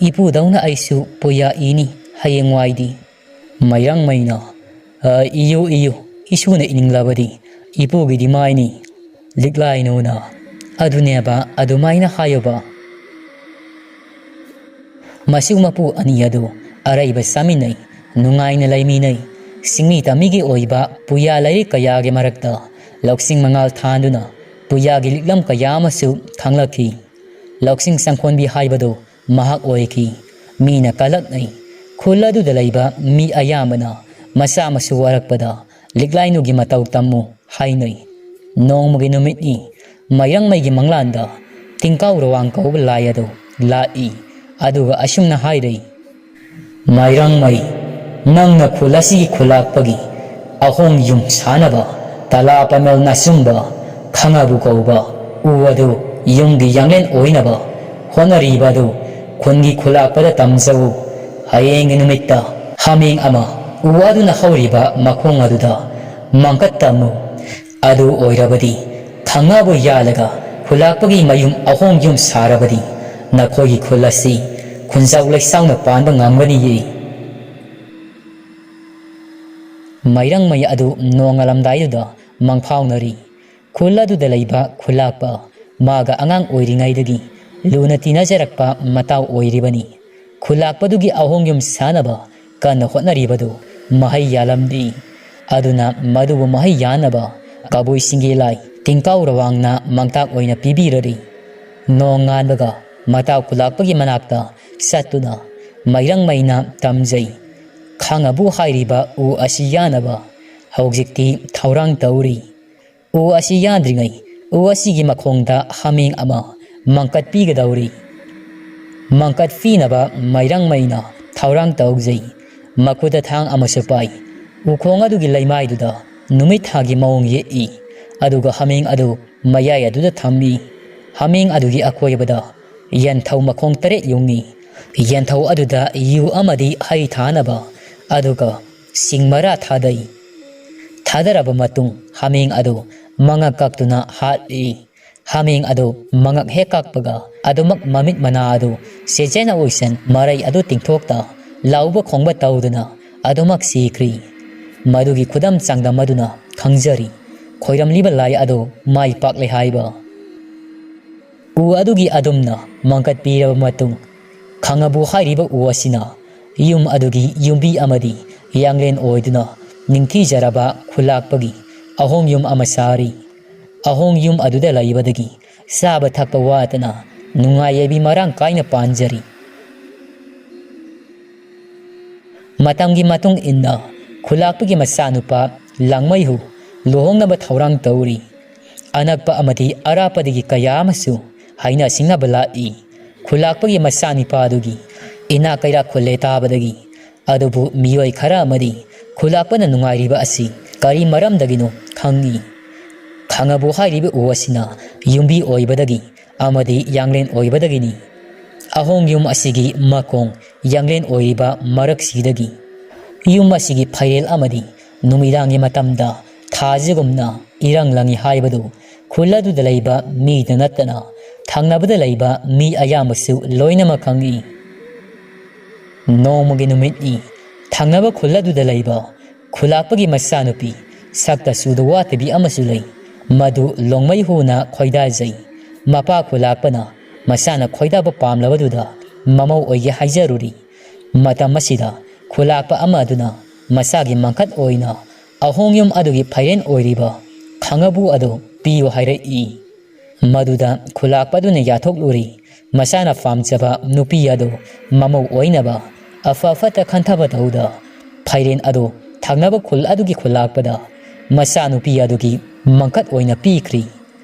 ꯏꯄꯨꯗꯧꯅ ꯑꯩꯁꯨ ꯄꯣꯌꯥ ꯏꯅꯤ ꯍꯌꯦꯡꯋꯥꯏꯗꯤ꯫" ꯃꯩꯔꯥꯡꯃꯩꯅ, "ꯑ, ꯏꯌꯨ, ꯏꯌꯨ, ꯏꯁꯨꯅ ꯏꯅꯤꯡꯂꯕꯗꯤ ꯏꯄꯨꯒꯤꯗꯤ ꯃꯥꯏꯅꯤ꯫ ꯂꯤꯛꯂꯥꯏꯅꯨꯅ ꯑꯗꯨꯅꯦꯕ, ꯑꯗꯨꯃꯥꯏꯅ ꯍꯥꯏꯌꯣꯕ꯫ ꯃꯁꯨ ꯃꯄꯨ ꯑꯅꯤ ꯑꯗꯨ ꯑꯔꯩꯕ ꯆꯥꯃꯤꯟꯅꯩ, ꯅꯨꯡꯉꯥꯏꯅ ꯂꯩꯃꯤꯟꯅꯩ꯫ ꯆꯤꯡꯃꯤ ꯇꯝꯃꯤꯒꯤ ꯑꯣꯏꯕ ꯄꯨꯌꯥ ꯂꯥꯏꯔꯤꯛ ꯀꯌꯥꯒꯤ ꯃꯔꯛꯇ ꯂꯧꯁꯤꯡ ꯃꯉꯥꯜ ꯊꯥꯟꯗꯨꯅ ꯄꯨꯌꯥꯒꯤ ꯂꯤꯛꯂꯝ ꯀꯌꯥ ꯑꯃꯁꯨ ꯈꯪꯂꯛꯈꯤ꯫ ꯂꯧꯁꯤꯡ ꯆꯪꯈꯣꯟꯕꯤ ꯍꯥꯏꯕꯗꯨ ꯃꯍꯥꯛ ꯑꯣꯏꯈꯤ꯫ ꯃꯤꯅ ꯀꯂꯛꯅꯩ꯫ ꯈꯨꯜ ꯑꯗꯨꯗ ꯂꯩꯕ ꯃꯤ ꯑꯌꯥꯝꯕꯅ ꯃꯆꯥ ꯃꯁꯨ ꯋꯥꯔꯛꯄꯗ ꯂꯤꯛꯂꯥꯏꯅꯨꯒꯤ ꯃꯇꯧ ꯇꯝꯃꯨ ꯍꯥꯏꯅꯩ꯫ ꯅꯣꯡꯃꯒꯤ ꯅꯨꯃꯤꯠꯅꯤ꯫ ꯃꯩꯔꯪꯃꯩꯒꯤ ꯃꯪꯂꯥꯟꯗ ꯇꯤꯡꯀꯥꯎ ꯔꯋꯥꯡ ꯀꯧꯕ ꯂꯥꯏ ꯑꯗꯨ ꯂꯥꯛꯏ꯫ ꯑꯗꯨꯒ ꯑꯁꯨꯝꯅ ꯍꯥꯏꯔꯩ, "ꯃꯩꯔꯪꯃꯩ, ꯅꯪꯅ ꯈꯨꯜ ꯑꯁꯤꯒꯤ ꯈꯨꯜꯂꯥꯛꯄꯒꯤ ꯑꯍꯣꯡ ꯌꯨꯝ ꯁꯥꯅꯕ ꯇꯂꯥ ꯄꯥꯃꯦꯜ ꯅꯥꯆꯨꯝꯕ ꯈꯪꯉꯕꯨ ꯀꯧꯕ ꯎ ꯑꯗꯨ ꯌꯨꯝꯒꯤ ꯌꯥꯡꯂꯦꯟ ꯑꯣꯏꯅꯕ ꯍꯣꯠꯅꯔꯤꯕ ꯑꯗꯨ ꯈꯨꯟꯒꯤ ꯈꯨꯜꯂꯥꯛꯄꯗ ꯇꯝꯖꯧ꯫ ꯍꯌꯦꯡꯒꯤ ꯅꯨꯃꯤꯠꯇ ꯍꯥꯃꯦꯡ ꯑꯃ ꯎ ꯑꯗꯨꯅ ꯍꯧꯔꯤꯕ ꯃꯈꯣꯡ ꯑꯗꯨꯗ ꯃꯪꯀꯠ ꯇꯝꯃꯨ꯫ ꯑꯗꯨ ꯑꯣꯏꯔꯕꯗꯤ ꯊꯪꯉꯕꯨ ꯌꯥꯜꯂꯒ ꯈꯨꯜꯂꯥꯛꯄꯒꯤ ꯃꯌꯨꯝ ꯑꯍꯣꯡ ꯌꯨꯝ ꯁꯥꯔꯕꯗꯤ ꯅꯈꯣꯏꯒꯤ ꯈꯨꯜ ꯑꯁꯤ ꯈꯨꯟꯖꯥꯎ ꯂꯩꯁꯥꯎꯅ ꯄꯥꯟꯕ ꯉꯝꯒꯅꯤꯌꯦ"꯫ ꯃꯩꯔꯪꯃꯩ ꯑꯗꯨ ꯅꯣꯡꯉꯥꯜꯂꯝꯗꯥꯏꯗꯨꯗ ꯃꯪꯐꯥꯎꯅꯔꯤ꯫ ꯈꯨꯜ ꯑꯗꯨꯗ ꯂꯩꯕ ꯈꯨꯜꯂꯥꯛꯄ ꯃꯥꯒ ꯑꯉꯥꯡ ꯑꯣꯏꯔꯤꯉꯩꯗꯒꯤ ꯂꯨꯅ ꯇꯤꯟꯅꯖꯔꯛꯄ ꯃꯇꯥꯎ ꯑꯣꯏꯔꯤꯕꯅꯤ꯫ ꯈꯨꯜꯂꯥꯛꯄꯗꯨꯒꯤ ꯑꯍꯣꯡ ꯌꯨꯝ ꯁꯥꯅꯕ ꯀꯟꯅ ꯍꯣꯠꯅꯔꯤꯕꯗꯨ ꯃꯍꯩ ꯌꯥꯜꯂꯝꯗꯦ꯫ ꯑꯗꯨꯅ ꯃꯗꯨꯕꯨ ꯃꯍꯩ ꯌꯥꯟꯅꯕ ꯀꯕꯨꯏꯁꯤꯡꯒꯤ ꯂꯥꯏ ꯇꯤꯡꯀꯥꯎ ꯔꯋꯥꯡꯅ ꯃꯥꯡꯇꯥꯛ ꯑꯣꯏꯅ ꯄꯤꯕꯤꯔꯔꯤ꯫ ꯅꯣꯡꯉꯥꯟꯕꯒ ꯃꯇꯥꯎ ꯈꯨꯜꯂꯥꯛꯄꯒꯤ ꯃꯅꯥꯛꯇ ꯆꯠꯇꯨꯅ ꯃꯩꯔꯪꯃꯩꯅ ꯇꯝꯖꯩ꯫ ꯈꯥꯡꯉꯕꯨ ꯍꯥꯏꯔꯤꯕ ꯎ ꯑꯁꯤ ꯌꯥꯅꯕ ꯍꯧꯖꯤꯛꯇꯤ ꯊꯧꯔꯥꯡ ꯇꯧꯔꯤ꯫ ꯎ ꯑꯁꯤ ꯌꯥꯟꯗ꯭ꯔꯤꯉꯩ ꯎ ꯑꯁꯤꯒꯤ ꯃꯈꯣꯡꯗ ꯍꯥꯃꯦꯡ ꯑꯃ ꯃꯪꯀꯠ ꯄꯤꯒꯗꯧꯔꯤ꯫ ꯃꯪꯀꯠ ꯄꯤꯅꯕ ꯃꯩꯔꯪꯃꯩꯅ ꯊꯧꯔꯥꯡ ꯇꯧꯖꯩ꯫ ꯃꯈꯨꯠꯇ ꯊꯥꯡ ꯑꯃꯁꯨ ꯄꯥꯏ꯫ ꯎꯈꯣꯡ ꯑꯗꯨꯒꯤ ꯂꯩꯃꯥꯏꯗꯨꯗ ꯅꯨꯃꯤꯠ ꯊꯥꯒꯤ ꯃꯑꯣꯡ ꯌꯦꯛꯏ꯫ ꯑꯗꯨꯒ ꯍꯥꯃꯦꯡ ꯑꯗꯨ ꯃꯌꯥꯏ ꯑꯗꯨꯗ ꯊꯝꯃꯤ꯫ ꯍꯥꯃꯦꯡ ꯑꯗꯨꯒꯤ ꯑꯀꯣꯏꯕꯗ ꯌꯦꯟꯊꯧ ꯃꯈꯣꯡ ꯇꯔꯦꯠ ꯌꯨꯡꯉꯤ꯫ ꯌꯦꯟꯊꯧ ꯑꯗꯨꯗ ꯌꯨ ꯑꯃꯗꯤ ꯍꯩ ꯊꯥꯅꯕ, ꯑꯗꯨꯒ ꯁꯤꯡ ꯃꯔꯥ ꯊꯥꯗꯩ꯫ ꯊꯥꯗꯔꯕ ꯃꯇꯨꯡ ꯍꯥꯃꯦꯡ ꯑꯗꯨ ꯃꯉꯛ ꯀꯛꯇꯨꯅ ꯍꯥꯠꯂꯤ꯫ ꯍꯥꯃꯦꯡ ꯑꯗꯨ ꯃꯉꯛ ꯍꯦꯛ ꯀꯛꯄꯒ ꯑꯗꯨꯃꯛ ꯃꯃꯤꯠ ꯃꯅꯥ ꯑꯗꯨ ꯆꯦꯆꯦꯅ ꯑꯣꯏꯁꯟ ꯃꯔꯩ ꯑꯗꯨ ꯇꯤꯡꯊꯣꯛꯇ ꯂꯥꯎꯕ ꯈꯣꯡꯕ ꯇꯧꯗꯨꯅ ꯑꯗꯨꯃꯛ ꯁꯤꯈ꯭ꯔꯤ꯫ ꯃꯗꯨꯒꯤ ꯈꯨꯗꯝ ꯆꯥꯡꯗꯝ ꯑꯗꯨꯅ ꯈꯪꯖꯔꯤ꯫ ꯈꯣꯏꯔꯝꯂꯤꯕ ꯂꯥꯏ ꯑꯗꯨ ꯃꯥꯏ ꯄꯥꯛꯂꯦ ꯍꯥꯏꯕ꯫ ꯎ ꯑꯗꯨꯒꯤ ꯑꯗꯨꯝꯅ ꯃꯪꯀꯠ ꯄꯤꯔꯕ ꯃꯇꯨꯡ, ꯈꯥꯉꯕꯣꯛ ꯍꯥꯏꯔꯤꯕ ꯎ ꯑꯁꯤꯅ ꯌꯨꯝ ꯑꯗꯨꯒꯤ ꯌꯨꯝꯕꯤ ꯑꯃꯗꯤ ꯌꯥꯡꯂꯦꯟ ꯑꯣꯏꯗꯨꯅ ꯅꯤꯡꯊꯤꯖꯔꯕ ꯈꯨꯂꯥꯛꯄꯒꯤ ꯑꯍꯣꯡ ꯌꯨꯝ ꯑꯃ ꯁꯥꯔꯤ꯫ ꯑꯍꯣꯡ ꯌꯨꯝ ꯑꯗꯨꯗ ꯂꯩꯕꯗꯒꯤ ꯆꯥꯕ ꯊꯛꯄ ꯋꯥꯠꯇꯅ ꯅꯨꯡꯉꯥꯏ ꯌꯥꯏꯕꯤ ꯃꯔꯥꯡ ꯀꯥꯏꯅ ꯄꯥꯟꯖꯔꯤ꯫ ꯃꯇꯝꯒꯤ ꯃꯇꯨꯡ ꯏꯟꯅ ꯈꯨꯂꯥꯛꯄꯒꯤ ꯃꯆꯥꯅꯨꯄꯥ ꯂꯥꯡꯃꯩꯍꯨ ꯂꯨꯍꯣꯡꯅꯕ ꯊꯧꯔꯥꯡ ꯇꯧꯔꯤ꯫ ꯑꯅꯛꯄ ꯑꯃꯗꯤ ꯑꯔꯥꯞꯄꯗꯒꯤ ꯀꯌꯥ ꯑꯃꯁꯨ ꯍꯥꯏꯅ ꯁꯤꯡꯅꯕ ꯂꯥꯛꯏ꯫ ꯈꯨꯂꯥꯛꯄꯒꯤ ꯃꯆꯥꯅꯤꯄꯥꯗꯨꯒꯤ ꯏꯅꯥꯛ ꯀꯩꯔꯥꯛ ꯈꯨꯜꯂꯦ ꯇꯥꯕꯗꯒꯤ, ꯑꯗꯨꯕꯨ ꯃꯤꯑꯣꯏ ꯈꯔ ꯑꯃꯗꯤ ꯈꯨꯂꯥꯛꯄꯅ ꯅꯨꯡꯉꯥꯏꯔꯤꯕ ꯑꯁꯤ ꯀꯔꯤ ꯃꯔꯝꯗꯒꯤꯅꯣ ꯈꯪꯏ꯫ ꯈꯥꯉꯕꯣꯛ ꯍꯥꯏꯔꯤꯕ ꯎ ꯑꯁꯤꯅ ꯌꯨꯝꯕꯤ ꯑꯣꯏꯕꯗꯒꯤ ꯑꯃꯗꯤ ꯌꯥꯡꯂꯦꯟ ꯑꯣꯏꯕꯗꯒꯤꯅꯤ꯫ ꯑꯍꯣꯡ ꯌꯨꯝ ꯑꯁꯤꯒꯤ ꯃꯈꯣꯡ ꯌꯥꯡꯂꯦꯟ ꯑꯣꯏꯔꯤꯕ ꯃꯔꯛꯁꯤꯗꯒꯤ ꯌꯨꯝ ꯑꯁꯤꯒꯤ ꯐꯩꯔꯦꯜ ꯑꯃꯗꯤ ꯅꯨꯃꯤꯗꯥꯡꯒꯤ ꯃꯇꯝꯗ ꯊꯥꯖꯒꯨꯝꯅ ꯏꯔꯪ ꯂꯪꯏ ꯍꯥꯏꯕꯗꯨ ꯈꯨꯜ ꯑꯗꯨꯗ ꯂꯩꯕ ꯃꯤꯗ ꯅꯠꯇꯅ ꯊꯪꯅꯕꯗ ꯂꯩꯕ ꯃꯤ ꯑꯌꯥꯝꯕꯁꯨ ꯂꯣꯏꯅꯃꯛ ꯈꯪꯏ꯫ ꯅꯣꯡꯃꯒꯤ ꯅꯨꯃꯤꯠꯅꯤ꯫ ꯊꯪꯅꯕ ꯈꯨꯜ ꯑꯗꯨꯗ ꯂꯩꯕ ꯈꯨꯂꯥꯛꯄꯒꯤ ꯃꯆꯥꯅꯨꯄꯤ ꯁꯛꯇ ꯆꯨꯗ ꯋꯥꯠꯇꯕꯤ ꯑꯃꯁꯨ ꯂꯩ꯫ ꯃꯗꯨ ꯂꯣꯡꯃꯩ ꯍꯨꯅ ꯈꯣꯏꯗꯥꯖꯩ꯫ ꯃꯄꯥ ꯈꯨꯂꯥꯛꯄꯅ ꯃꯆꯥꯅ ꯈꯣꯏꯗꯥꯕ ꯄꯥꯝꯂꯕꯗꯨꯗ ꯃꯃꯧ ꯑꯣꯏꯒꯦ ꯍꯥꯏꯖꯔꯨꯔꯤ꯫ ꯃꯇꯝ ꯑꯁꯤꯗ ꯈꯨꯂꯥꯛꯄ ꯑꯃ ꯑꯗꯨꯅ ꯃꯆꯥꯒꯤ ꯃꯪꯈꯠ ꯑꯣꯏꯅ ꯑꯍꯣꯡ ꯌꯨꯝ ꯑꯗꯨꯒꯤ ꯐꯩꯔꯦꯟ ꯑꯣꯏꯔꯤꯕ ꯈꯥꯉꯕꯣꯛ ꯑꯗꯨ ꯄꯤꯌꯨ ꯍꯥꯏꯔꯛꯏ꯫ ꯃꯗꯨꯗ ꯈꯨꯂꯥꯛꯄꯗꯨꯅ ꯌꯥꯊꯣꯛꯂꯨꯔꯤ꯫ ꯃꯁꯥꯅ ꯄꯥꯝꯖꯕ ꯅꯨꯄꯤ ꯑꯗꯨ ꯃꯃꯧ ꯑꯣꯏꯅꯕ ꯑꯐ ꯐꯠꯇ ꯈꯟꯊꯕ ꯇꯧꯗ ꯐꯩꯔꯦꯟ ꯑꯗꯨ ꯊꯪꯅꯕ ꯈꯨꯜ ꯑꯗꯨꯒꯤ ꯈꯨꯂꯥꯛꯄꯗ ꯃꯆꯥꯅꯨꯄꯤ ꯑꯗꯨꯒꯤ ꯃꯪꯀꯠ ꯑꯣꯏꯅ ꯄꯤꯈ꯭ꯔꯤ꯫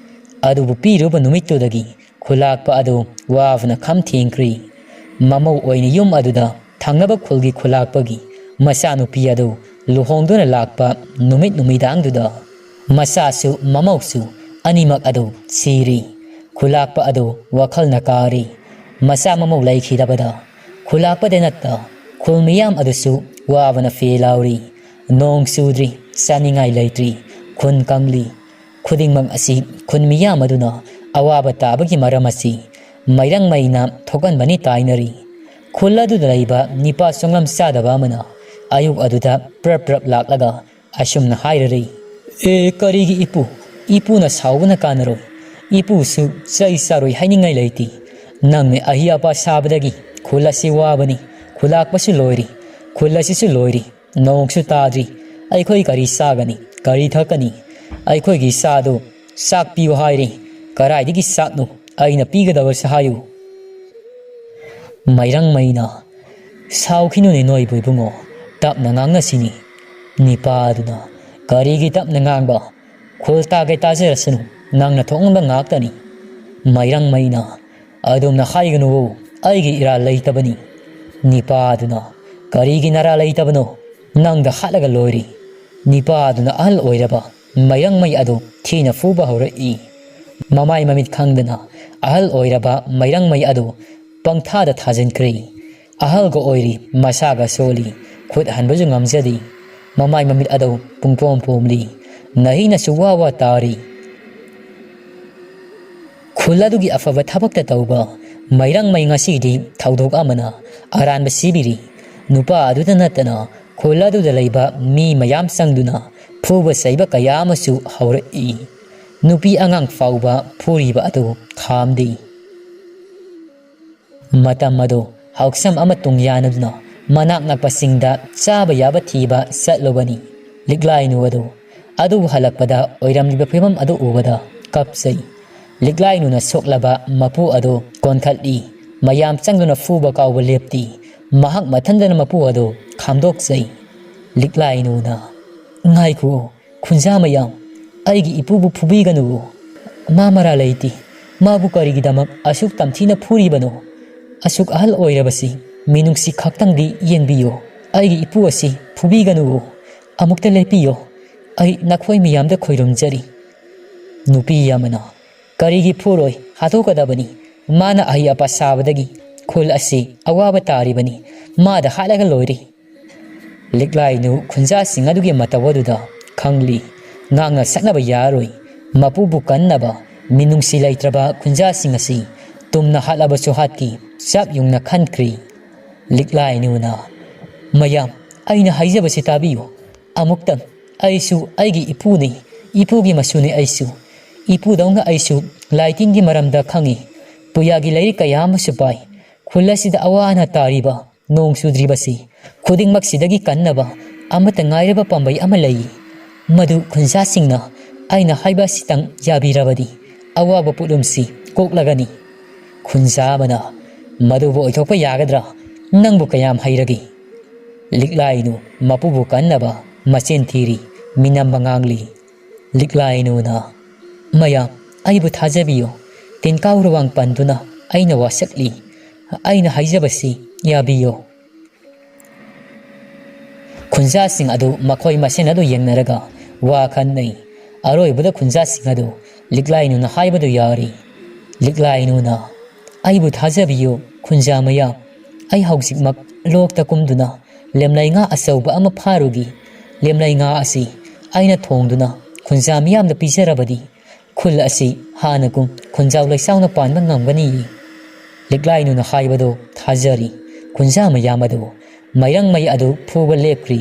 ꯑꯗꯨꯕꯨ ꯄꯤꯔꯨꯕ ꯅꯨꯃꯤꯠꯇꯨꯗꯒꯤ ꯈꯨꯂꯥꯛꯄ ꯑꯗꯨ ꯋꯥꯕꯅ ꯈꯝ ꯊꯦꯡꯈ꯭ꯔꯤ꯫ ꯃꯃꯧ ꯑꯣꯏꯅ ꯌꯨꯝ ꯑꯗꯨꯗ ꯊꯪꯅꯕ ꯈꯨꯜꯒꯤ ꯈꯨꯂꯥꯛꯄꯒꯤ ꯃꯆꯥꯅꯨꯄꯤ ꯑꯗꯨ ꯂꯨꯍꯣꯡꯗꯨꯅ ꯂꯥꯛꯄ ꯅꯨꯃꯤꯠ ꯅꯨꯃꯤꯗꯥꯡꯗꯨꯗ ꯃꯆꯥꯁꯨ ꯃꯃꯧꯁꯨ ꯑꯅꯤꯃꯛ ꯑꯗꯨ ꯁꯤꯔꯤ꯫ ꯈꯨꯂꯥꯛꯄ ꯑꯗꯨ ꯋꯥꯈꯜꯅ ꯀꯥꯔꯤ꯫ ꯃꯆꯥ ꯃꯃꯧ ꯂꯩꯈꯤꯗꯕꯗ ꯈꯨꯂꯥꯛꯄꯗ ꯅꯠꯇ ꯈꯨꯜ ꯃꯤꯌꯥꯝ ꯑꯗꯨꯁꯨ ꯋꯥꯕꯅ ꯐꯦ ꯂꯥꯎꯔꯤ꯫ ꯅꯣꯡ ꯆꯨꯗ꯭ꯔꯤ, ꯆꯥꯅꯤꯡꯉꯥꯏ ꯂꯩꯇ꯭ꯔꯤ, ꯈꯨꯟ ꯀꯪꯂꯤ꯫ ꯈꯨꯗꯤꯡꯃꯛ ꯑꯁꯤ ꯈꯨꯟ ꯃꯤꯌꯥꯝ ꯑꯗꯨꯅ ꯑꯋꯥꯕ ꯇꯥꯕꯒꯤ ꯃꯔꯝ ꯑꯁꯤ ꯃꯩꯔꯪ ꯃꯩꯅ ꯊꯣꯛꯍꯟꯕꯅꯤ ꯇꯥꯏꯅꯔꯤ꯫ ꯈꯨꯜ ꯑꯗꯨꯗ ꯂꯩꯕ ꯅꯤꯄꯥ ꯁꯨꯡꯂꯝ ꯆꯥꯗꯕ ꯑꯃꯅ ꯑꯌꯨꯛ ꯑꯗꯨꯗ ꯄ꯭ꯔꯞ ꯄ꯭ꯔꯞ ꯂꯥꯛꯂꯒ ꯑꯁꯨꯝꯅ ꯍꯥꯏꯔꯔꯤ꯫ ꯑꯦ, ꯀꯔꯤꯒꯤ ꯏꯄꯨ? ꯏꯄꯨꯅ ꯁꯥꯎꯕꯅ ꯀꯥꯟꯅꯔꯣꯏ꯫ ꯏꯄꯨꯁꯨ ꯆꯩ ꯆꯥꯔꯣꯏ ꯍꯥꯏꯅꯤꯡꯉꯥꯏ ꯂꯩꯇꯦ꯫ ꯅꯪꯅ ꯑꯍꯤ ꯑꯄꯥ ꯁꯥꯕꯗꯒꯤ ꯈꯨꯜ ꯑꯁꯤ ꯋꯥꯕꯅꯤ, ꯈꯨꯜꯂꯥꯛꯄꯁꯨ ꯂꯣꯏꯔꯤ, ꯈꯨꯜ ꯑꯁꯤꯁꯨ ꯂꯣꯏꯔꯤ꯫ ꯅꯣꯡꯁꯨ ꯇꯥꯗ꯭ꯔꯤ꯫ ꯑꯩꯈꯣꯏ ꯀꯔꯤ ꯆꯥꯒꯅꯤ, ꯀꯔꯤ ꯊꯛꯀꯅꯤ? ꯑꯩꯈꯣꯏꯒꯤ ꯏꯆꯥꯗꯨ ꯆꯥꯛ ꯄꯤꯌꯨ ꯍꯥꯏꯔꯦ꯫ ꯀꯗꯥꯏꯗꯒꯤ ꯆꯥꯛꯅꯣ? ꯑꯩꯅ ꯄꯤꯒꯗꯕꯁꯦ ꯍꯥꯏꯌꯨ꯫ ꯃꯩꯔꯪ ꯃꯩꯅ, ꯁꯥꯎꯈꯤꯅꯨꯅꯦ ꯅꯣꯏꯕꯨ ꯏꯕꯨꯡꯉꯣ, ꯇꯞꯅ ꯉꯥꯡꯅꯁꯤꯅꯤ꯫ ꯅꯤꯄꯥꯗꯨꯅ, ꯀꯔꯤꯒꯤ ꯇꯞꯅ ꯉꯥꯡꯕ? ꯈꯨꯜ ꯇꯥꯒꯦ ꯇꯥꯖꯔꯁꯅꯨ, ꯅꯪꯅ ꯊꯣꯛꯅꯕ ꯉꯥꯛꯇꯅꯤ꯫ ꯃꯩꯔꯪ ꯃꯩꯅ, ꯑꯗꯨꯝꯅ ꯍꯥꯏꯒꯅꯨꯋꯣ, ꯑꯩꯒꯤ ꯏꯔꯥꯜ ꯂꯩꯇꯕꯅꯤ꯫ ꯅꯤꯄꯥꯗꯨꯅ, ꯀꯔꯤꯒꯤ ꯅꯔꯥꯜ ꯂꯩꯇꯕꯅꯣ? ꯅꯪꯗ ꯍꯥꯠꯂꯒ ꯂꯣꯏꯔꯦ꯫ ꯅꯤꯄꯥꯗꯨꯅ ꯑꯍꯜ ꯑꯣꯏꯔꯕ ꯃꯩꯔꯪ ꯃꯩ ꯑꯗꯨ ꯊꯤꯅ ꯐꯨꯕ ꯍꯧꯔꯛꯏ꯫ ꯃꯃꯥꯏ ꯃꯃꯤꯠ ꯈꯪꯗꯅ ꯑꯍꯜ ꯑꯣꯏꯔꯕ ꯃꯩꯔꯪ ꯃꯩ ꯑꯗꯨ ꯄꯪꯊꯥꯗ ꯊꯥꯖꯤꯟꯈ꯭ꯔꯦ꯫ ꯑꯍꯜꯒ ꯑꯣꯏꯔꯤ, ꯃꯁꯥꯒ ꯁꯣꯜꯂꯤ, ꯈꯨꯠ ꯍꯟꯕꯁꯨ ꯉꯝꯖꯗꯦ꯫ ꯃꯃꯥꯏ ꯃꯃꯤꯠ ꯑꯗꯨ ꯄꯨꯡꯄꯣꯝ ꯄꯣꯝꯂꯤ, ꯅꯥꯍꯤꯛꯅꯁꯨ ꯋꯥ ꯋꯥ ꯇꯥꯔꯤ꯫ ꯈꯨꯜ ꯑꯗꯨꯒꯤ ꯑꯐꯕ ꯊꯕꯛꯇ ꯇꯧꯕ ꯃꯩꯔꯪ ꯃꯩ ꯉꯁꯤꯗꯤ ꯊꯧꯗꯣꯛ ꯑꯃꯅ ꯑꯔꯥꯟꯕ ꯁꯤꯕꯤꯔꯤ꯫ ꯅꯨꯄꯥ ꯑꯗꯨꯗ ꯅꯠꯇꯅ ꯈꯨꯜ ꯑꯗꯨꯗ ꯂꯩꯕ ꯃꯤ ꯃꯌꯥꯝ ꯆꯪꯗꯨꯅ ꯐꯨꯕ ꯆꯩꯕ ꯀꯌꯥ ꯑꯃꯁꯨ ꯍꯧꯔꯛꯏ꯫ ꯅꯨꯄꯤ ꯑꯉꯥꯡ ꯐꯥꯎꯕ ꯐꯨꯔꯤꯕ ꯑꯗꯨ ꯈꯥꯝꯗꯦ꯫ ꯃꯇꯝ ꯑꯗꯨ ꯍꯥꯎꯁꯝ ꯑꯃ ꯇꯨꯡ ꯌꯥꯟꯅꯗꯨꯅ ꯃꯅꯥꯛ ꯅꯛꯄꯁꯤꯡꯗ ꯆꯥꯕ ꯌꯥꯕ ꯊꯤꯕ ꯆꯠꯂꯨꯕꯅꯤ꯫ ꯂꯤꯛꯂꯥꯏꯅꯨ ꯑꯗꯨ ꯑꯗꯨꯕꯨ ꯍꯜꯂꯛꯄꯗ ꯑꯣꯏꯔꯝꯂꯤꯕ ꯐꯤꯕꯝ ꯑꯗꯨ ꯎꯕꯗ ꯀꯞꯆꯩ꯫ ꯂꯤꯛꯂꯥꯏꯅꯨꯅ ꯁꯣꯛꯂꯕ ꯃꯄꯨ ꯑꯗꯨ ꯀꯣꯟꯈꯠꯂꯤ꯫ ꯃꯌꯥꯝ ꯆꯪꯗꯨꯅ ꯐꯨꯕ ꯀꯥꯎꯕ ꯂꯦꯞꯇꯦ꯫ ꯃꯍꯥꯛ ꯃꯊꯟꯗꯅ ꯃꯄꯨ ꯑꯗꯨ ꯈꯥꯝꯗꯣꯛꯆꯩ꯫ ꯂꯤꯛꯂꯥꯏꯅꯨꯅ, "ꯉꯥꯏꯈꯨꯑꯣ, ꯈꯨꯟꯖꯥ ꯃꯌꯥꯝ, ꯑꯩꯒꯤ ꯏꯄꯨꯕꯨ ꯐꯨꯕꯤꯒꯅꯨꯑꯣ꯫ ꯃꯥ ꯃꯔꯥ ꯂꯩꯇꯦ꯫ ꯃꯥꯕꯨ ꯀꯔꯤꯒꯤꯗꯃꯛ ꯑꯁꯨꯛ ꯇꯝꯊꯤꯅ ꯐꯨꯔꯤꯕꯅꯣ? ꯑꯁꯨꯛ ꯑꯍꯜ ꯑꯣꯏꯔꯕꯁꯤ ꯃꯤꯅꯨꯡꯁꯤ ꯈꯛꯇꯪꯗꯤ ꯌꯦꯡꯕꯤꯌꯣ꯫ ꯑꯩꯒꯤ ꯏꯄꯨ ꯑꯁꯤ ꯐꯨꯕꯤꯒꯅꯨꯑꯣ꯫ ꯑꯃꯨꯛꯇ ꯂꯦꯞꯄꯤꯌꯣ꯫ ꯑꯩ ꯅꯈꯣꯏ ꯃꯤꯌꯥꯝꯗ ꯈꯣꯏꯔꯨꯝꯖꯔꯤ"꯫ ꯅꯨꯄꯤ ꯑꯃꯅ, "ꯀꯔꯤꯒꯤ ꯐꯨꯔꯣꯏ? ꯍꯥꯠꯇꯣꯛꯀꯗꯕꯅꯤ꯫ ꯃꯥꯅ ꯑꯍꯩ ꯑꯄꯥ ꯁꯥꯕꯗꯒꯤ ꯈꯨꯜ ꯑꯁꯤ ꯑꯋꯥꯕ ꯇꯥꯔꯤꯕꯅꯤ꯫ ꯃꯥꯗ ꯍꯥꯠꯂꯒ ꯂꯣꯏꯔꯦ"꯫ ꯂꯤꯛꯂꯥꯏꯅꯨ ꯈꯨꯟꯖꯥꯁꯤꯡ ꯑꯗꯨꯒꯤ ꯃꯇꯧ ꯑꯗꯨꯗ ꯈꯪꯂꯤ꯫ ꯉꯥꯡꯅ ꯁꯛꯅꯕ ꯌꯥꯔꯣꯏ꯫ ꯃꯄꯨꯕꯨ ꯀꯟꯅꯕ ꯃꯤꯅꯨꯡꯁꯤ ꯂꯩꯇ꯭ꯔꯕ ꯈꯨꯟꯖꯥꯁꯤꯡ ꯑꯁꯤ ꯇꯨꯝꯅ ꯍꯥꯠꯂꯕꯁꯨ ꯍꯥꯠꯈꯤ, ꯆꯥꯛ ꯌꯨꯡꯅ ꯈꯟꯈ꯭ꯔꯤ꯫ ꯂꯤꯛꯂꯥꯏꯅꯨꯅ, "ꯃꯌꯥꯝ, ꯑꯩꯅ ꯍꯥꯏꯖꯕꯁꯤ ꯇꯥꯕꯤꯌꯨ꯫ ꯑꯃꯨꯛꯇꯪ ꯑꯩꯁꯨ ꯑꯩꯒꯤ ꯏꯄꯨꯅꯤ, ꯏꯄꯨꯒꯤ ꯃꯁꯨꯅꯤ ꯑꯩꯁꯨ꯫ ꯏꯄꯨꯗꯧꯅ ꯑꯩꯁꯨ ꯂꯥꯏ ꯇꯤꯟꯒꯤ ꯃꯔꯝꯗ ꯈꯪꯏ꯫ ꯄꯨꯌꯥꯒꯤ ꯂꯥꯏꯔꯤꯛ ꯀꯌꯥ ꯑꯃꯁꯨ ꯄꯥꯏ꯫ ꯈꯨꯜ ꯑꯁꯤꯗ ꯑꯋꯥ ꯑꯅꯥ ꯇꯥꯔꯤꯕ, ꯅꯣꯡ ꯆꯨꯗ꯭ꯔꯤꯕꯁꯤ, ꯈꯨꯗꯤꯡꯃꯛꯁꯤꯗꯒꯤ ꯀꯟꯅꯕ ꯑꯃꯠꯇ ꯉꯥꯏꯔꯕ ꯄꯥꯝꯕꯩ ꯑꯃ ꯂꯩ꯫ ꯃꯗꯨ ꯈꯨꯟꯖꯥꯁꯤꯡꯅ ꯑꯩꯅ ꯍꯥꯏꯕ ꯑꯁꯤꯇꯪ ꯌꯥꯕꯤꯔꯕꯗꯤ ꯑꯋꯥꯕ ꯄꯣꯠꯂꯨꯝꯁꯤ ꯀꯣꯛꯂꯒꯅꯤ꯫ ꯈꯨꯟꯖꯥ ꯑꯃꯅ, "ꯃꯗꯨꯕꯨ ꯑꯣꯏꯊꯣꯛꯄ ꯌꯥꯒꯗ꯭ꯔꯥ? ꯅꯪꯕꯨ ꯀꯌꯥꯝ ꯍꯩꯔꯒꯦ?" ꯂꯤꯛꯂꯥꯏꯅꯨ ꯃꯄꯨꯕꯨ ꯀꯟꯅꯕ ꯃꯆꯦꯟ ꯊꯤꯔꯤ, ꯃꯤꯅꯝꯕ ꯉꯥꯡꯂꯤ꯫ ꯂꯤꯛꯂꯥꯏꯅꯨꯅ, "ꯃꯌꯥꯝ, ꯑꯩꯕꯨ ꯊꯥꯖꯕꯤꯌꯨ꯫ ꯇꯤꯟꯀꯥꯎ ꯔꯨꯋꯥꯡ ꯄꯟꯗꯨꯅ ꯑꯩꯅ ꯋꯥꯁꯛꯂꯤ꯫ ꯑꯩꯅ ꯍꯥꯏꯖꯕꯁꯤ ꯌꯥꯕꯤꯌꯨ꯫" ꯈꯨꯟꯖꯥꯁꯤꯡ ꯑꯗꯨ ꯃꯈꯣꯏ ꯃꯁꯦꯟ ꯑꯗꯨ ꯌꯦꯡꯅꯔꯒ ꯋꯥ ꯈꯟꯅꯩ꯫ ꯑꯔꯣꯏꯕꯗ ꯈꯨꯟꯖꯥꯁꯤꯡ ꯑꯗꯨ ꯂꯤꯛꯂꯥꯏꯅꯨꯅ ꯍꯥꯏꯕꯗꯨ ꯌꯥꯔꯤ꯫ ꯂꯤꯛꯂꯥꯏꯅꯨꯅ, "ꯑꯩꯕꯨ ꯊꯥꯖꯕꯤꯌꯨ, ꯈꯨꯟꯖꯥ ꯃꯌꯥꯝ꯫ ꯑꯩ ꯍꯧꯖꯤꯛꯃꯛ ꯂꯣꯛꯇ ꯀꯨꯝꯗꯨꯅ ꯂꯦꯝꯂꯩ ꯉꯥ ꯑꯆꯧꯕ ꯑꯃ ꯐꯥꯔꯨꯒꯤ꯫ ꯂꯦꯝꯂꯩ ꯉꯥ ꯑꯁꯤ ꯑꯩꯅ ꯊꯣꯡꯗꯨꯅ ꯈꯨꯟꯖꯥ ꯃꯤꯌꯥꯝꯗ ꯄꯤꯖꯔꯕꯗꯤ ꯈꯨꯜ ꯑꯁꯤ ꯍꯥꯟꯅꯒꯨꯝ ꯈꯨꯟꯖꯥꯎ ꯂꯩꯁꯥꯎꯅ ꯄꯥꯟꯕ ꯉꯝꯒꯅꯤ꯫" ꯂꯤꯛꯂꯥꯏꯅꯨꯅ ꯍꯥꯏꯕꯗꯨ ꯊꯥꯖꯔꯤ꯫ ꯈꯨꯟꯖꯥ ꯃꯌꯥꯝ ꯑꯗꯨ ꯃꯩꯔꯪ ꯃꯩ ꯑꯗꯨ ꯐꯨꯕ ꯂꯦꯞꯈ꯭ꯔꯤ꯫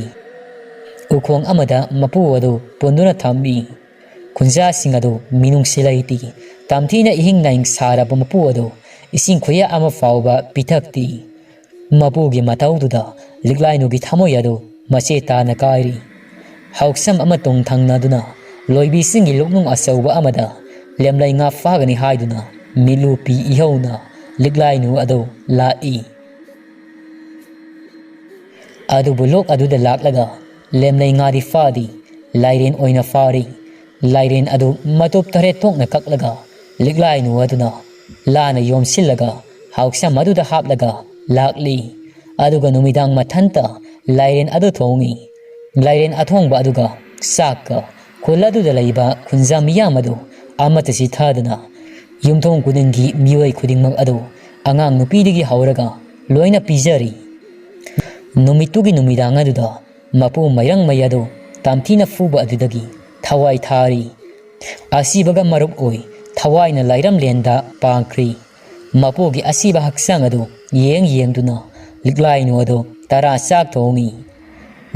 ꯎꯈꯣꯡ ꯑꯃꯗ ꯃꯄꯨ ꯑꯗꯨ ꯄꯨꯟꯗꯨꯅ ꯊꯝꯃꯤ꯫ ꯈꯨꯟꯖꯥꯁꯤꯡ ꯑꯗꯨ ꯃꯤꯅꯨꯡꯁꯤ ꯂꯩꯇꯦ꯫ ꯇꯝꯊꯤꯅ ꯏꯍꯤꯡ ꯅꯥꯍꯤꯡ ꯁꯥꯔꯕ ꯃꯄꯨ ꯑꯗꯨ ꯏꯁꯤꯡ ꯈꯨꯌꯥ ꯑꯃ ꯐꯥꯎꯕ ꯄꯤꯊꯛꯇꯦ꯫ ꯃꯄꯨꯒꯤ ꯃꯇꯧꯗꯨꯗ ꯂꯤꯛꯂꯥꯏꯅꯨꯒꯤ ꯊꯃꯣꯏ ꯑꯗꯨ ꯃꯆꯦ ꯇꯥꯅ ꯀꯥꯏꯔꯤ꯫ ꯍꯥꯎꯁꯝ ꯑꯃ ꯇꯨꯡ ꯊꯪꯅꯗꯨꯅ ꯂꯣꯏꯕꯤꯁꯤꯡꯒꯤ ꯂꯣꯛꯅꯨꯡ ꯑꯆꯧꯕ ꯑꯃꯗ ꯂꯦꯝꯂꯩ ꯉꯥ ꯐꯥꯒꯅꯤ ꯍꯥꯏꯗꯨꯅ ꯃꯤꯠꯂꯨ ꯄꯤ ꯏꯍꯧꯅ ꯂꯤꯛꯂꯥꯏꯅꯨ ꯑꯗꯨ ꯂꯥꯛꯏ꯫ ꯑꯗꯨꯕꯨ ꯂꯣꯛ ꯑꯗꯨꯗ ꯂꯥꯛꯂꯒ ꯂꯦꯝꯂꯩ ꯉꯥꯗꯤ ꯐꯥꯗꯦ, ꯂꯥꯏꯔꯦꯟ ꯑꯣꯏꯅ ꯐꯥꯔꯤ꯫ ꯂꯥꯏꯔꯦꯟ ꯑꯗꯨ ꯃꯇꯨꯞ ꯇꯔꯦꯠ ꯊꯣꯛꯅ ꯀꯛꯂꯒ ꯂꯤꯛꯂꯥꯏꯅꯨ ꯑꯗꯨꯅ ꯂꯥꯅ ꯌꯣꯝꯁꯤꯜꯂꯒ ꯍꯥꯎꯁꯝ ꯑꯗꯨꯗ ꯍꯥꯞꯂꯒ ꯂꯥꯛꯂꯤ꯫ ꯑꯗꯨꯒ ꯅꯨꯃꯤꯗꯥꯡ ꯃꯊꯟꯇ ꯂꯥꯏꯔꯦꯟ ꯑꯗꯨ ꯊꯣꯡꯏ꯫ ꯂꯥꯏꯔꯦꯟ ꯑꯊꯣꯡꯕ ꯑꯗꯨꯒ ꯆꯥꯛꯀ ꯈꯨꯜ ꯑꯗꯨꯗ ꯂꯩꯕ ꯈꯨꯟꯖꯥ ꯃꯤꯌꯥꯝ ꯑꯗꯨ ꯑꯃꯠꯇ ꯆꯤꯊꯗꯅ ꯌꯨꯝꯊꯣꯡ ꯈꯨꯗꯤꯡꯒꯤ ꯃꯤꯑꯣꯏ ꯈꯨꯗꯤꯡꯃꯛ ꯑꯗꯨ ꯑꯉꯥꯡ ꯅꯨꯄꯤꯗꯒꯤ ꯍꯧꯔꯒ ꯂꯣꯏꯅ ꯄꯤꯖꯔꯤ꯫ ꯅꯨꯃꯤꯠꯇꯨꯒꯤ ꯅꯨꯃꯤꯗꯥꯡ ꯑꯗꯨꯗ ꯃꯄꯨ ꯃꯩꯔꯪꯃꯩ ꯑꯗꯨ ꯇꯝꯊꯤꯅ ꯐꯨꯕ ꯑꯗꯨꯗꯒꯤ ꯊꯋꯥꯏ ꯊꯥꯔꯤ꯫ ꯑꯁꯤꯕꯒ ꯃꯔꯨꯞ ꯑꯣꯏ ꯊꯋꯥꯏꯅ ꯂꯥꯏꯔꯝꯂꯦꯟꯗ ꯄꯥꯡꯈ꯭ꯔꯤ꯫ ꯃꯄꯨꯒꯤ ꯑꯁꯤꯕ ꯍꯛꯆꯥꯡ ꯑꯗꯨ ꯌꯦꯡ ꯌꯦꯡꯗꯨꯅ ꯂꯤꯛꯂꯥꯏꯅꯨ ꯑꯗꯨ ꯇꯔꯥ ꯆꯥꯛ ꯊꯣꯡꯏ꯫